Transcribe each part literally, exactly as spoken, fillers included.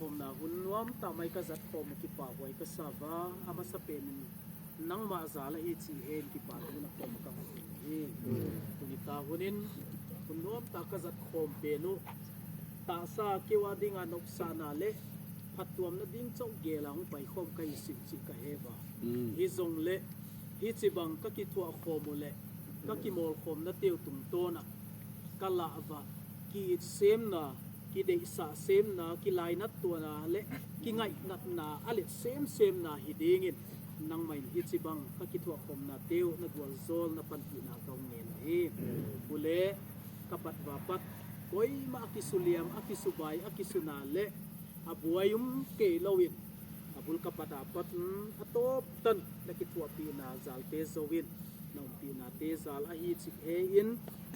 Khomna hun nuam tah mai ka jat khom u kipa huai ka sa va, amasapen in nangma jal ahi chih hen kipa thu na khom ka hon hi. Tuni ta hun in hun nuam tah ka jat khom pen u tahsa keu a dinga nopsahna le phattuamna ding chauh gel a hung pai khom ka hi sih chih ka he va. Hijongle hiche bang ka kithuah khom u le ka kimol khomna teu tungtawn a ka lah va, ki-it semna, kideisah semna, kilainat tuana le kingaihnatna a let semsemna hi dingin nangma in hiche bang ka kithuah khomna teu na gualjol na panpina ka hung ngen ahi. Ule ka pat va pat koima a kisuliam, a kisubai, a kisuna le a buai um kei loin a bul ka pat a pat, um, a tawp tan na kithuahpihna jalte zoin na umpihna te jal ahi chih he in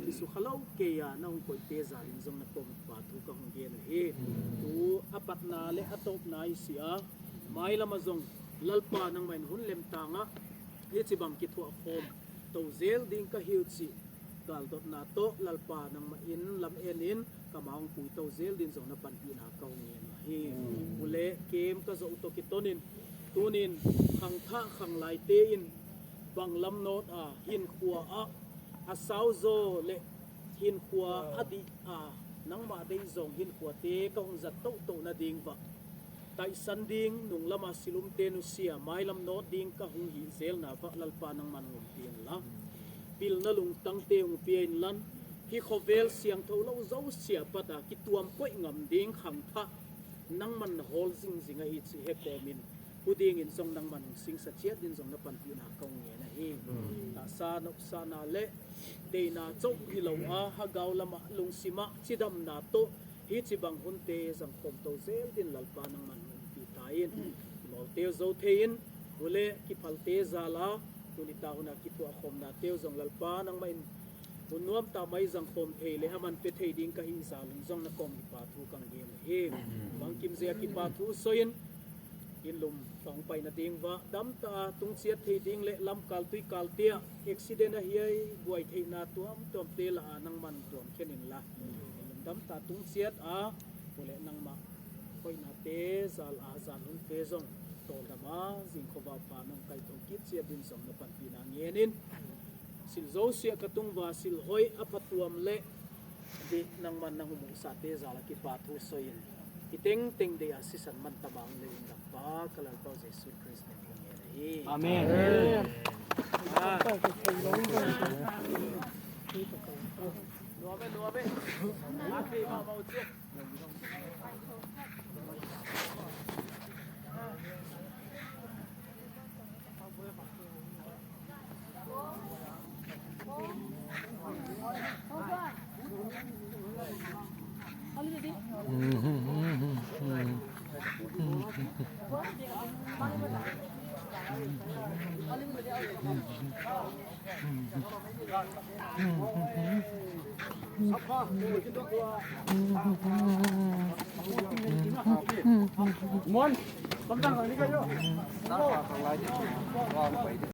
kisukha lo kei a na hung koih te jal in zong na kom pa thu ka hung gen ahi. Tu a patna le a tawpna i si a, mailam a zong Lalpa nangma in hun lemtang a hiche bang kithuah khom to zel ding ka hi u chih galdotna tawh Lalpa nangma in lam en in ka ma hung pui to zel din zong na panpina ka hung ngen ahi. Ule kem ka zoh tawh kitonin tunin khangthah khanglai te in banglam nawt a hinkhua a a sau zaw le hinkhua a dih a nangma deih zong hinkhuate ka hung zat tohtoh nading vah taihsan ding, nunglama silumte nusia mailam nawt ding ka hung hih zelna vah Lalpa nangman hung pia inla, pilna lungtangte hung pia inlan, hi khovel siangtho lo zosia pata kituam koih ngam ding khangthah nangman na hawl zingzing ahi chih he kawmin, hu dingin zong nangman hung singsa chiat din zong na panpina ka hung ngen ahi. Tahsa nopsahna le deina chauh hi lo a hagau lama lungsima chidamna tawh hiche bang hunte zangkhawm to zel din Lalpa nangman hung umpi ta in, nawlte zo thei in, ule kiphalte zala tuni ta huna kithuah khawmna teu zong Lalpa nangma in hun nuam ta mai zangkhawm thei le aman pe thei ding ka hi zalin zong na kom kipa thu kang gen ahi. Bangkim zia kipa thu soin in lum ka hung paina ding vah damta tungchiat thei ding le lamkal tuikal tia accident ahi ai buai theihna tuamtuamte la a nangman tuam khen inla in lum damta tungchiat a ule nangma hoihnate zal a zan hunte zong tawldam a zingkhovah pa nang kaitho kit chiat din zong na panpina ngen in, sil zosia ka tung va sil hoi a phatuam le dih nangman na humuhsate zala kipa thu soin, i tengteng dei a sisan man tamang le in dam pa ka Lalpa Jesu Christ min ka ngen ahi. Amen. Amen.